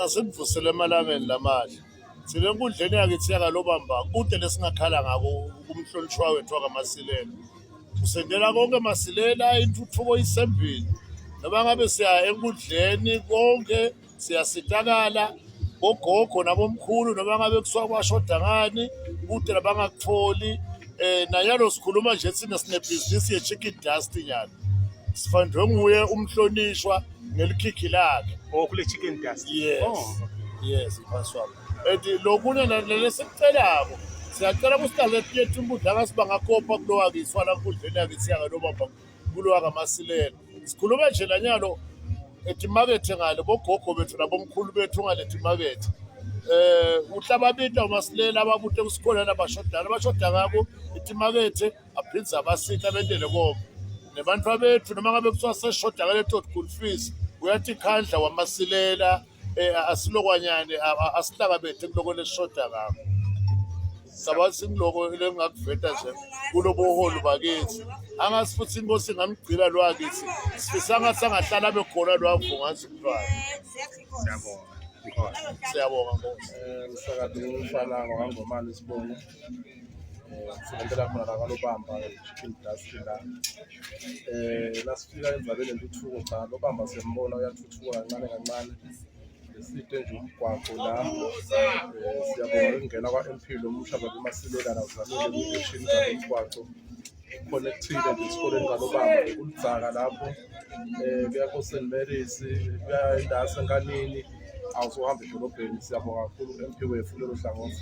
Asimvusele emalangeni lamahle. Thina enkundleni yakithi yakaLobamba kude lesingakhala ngako kumhlonishwa wethu wakaMasilela. Usendela konke Masilela, intuthuko isembili. Noma ngabe siya enkundleni konke siyasitakala bogogo nabomkhulu noma ngabe kusuka kwashoda ngani kude labangakutholi eh nanyalo sikhuluma nje thina sinebhizinisi ye-chicken dust nyalo sifandwe nguye umhlonishwa ngelikhikhi lakhe. Oh kule chicken dust. Yes. Oh. Yes, mfasi wami. And lokunye lesikucelako siyacela ukuthi letinye tinkundla ngasibangakopha kulowa kithi wala nkundleni yakithi yakalobamba kulowa kaMasilela. Sikhuluma nje lanyalo etimakethe ngale bogogo bethu nabomkhulu bethu ngale timakethe. Eh uhlababita uMasilela ababute kusikhona labashodana abashoda ngako itimakethe aphindze abasita bentele konke nebantfu bethu noma ngabe kuthiwa seshoda ngaleto school fees uyatikhandla wamasilela eh, asilokwanyane asihlangabethe kuloko lesishoda ngako sabathi ngiloko lengingakuveta nje kulobuholi bakithi angazi futhi inkosi ingamgcina lwakithi sifisa ngathi angahlala abe khona lwavungazi umntwana Siyabonga. Siyabonga nkosi. Eh, Msakade umfana wakangomane isibongo. Ngisebenzela khona la kwaLobamba chicken dust la. Eh nasifika endzabeni yentuthuko cha Lobamba siyambona uyathuthuka kancane kancane. Leside nje umgwaqo la. Eh siyabonga ukungena kwa-MP lo musha baba uMasilela la uzamile uku-action indaba yomgwaqo. Connectile nje esikoleni kaLobamba bekulidzaka lapho. Eh kuya ko-St Mary's kuya indawo yaseNkanini awusuhamba edolobheni siyabonga kakhulu u-MP wethu kulelo hlangothi.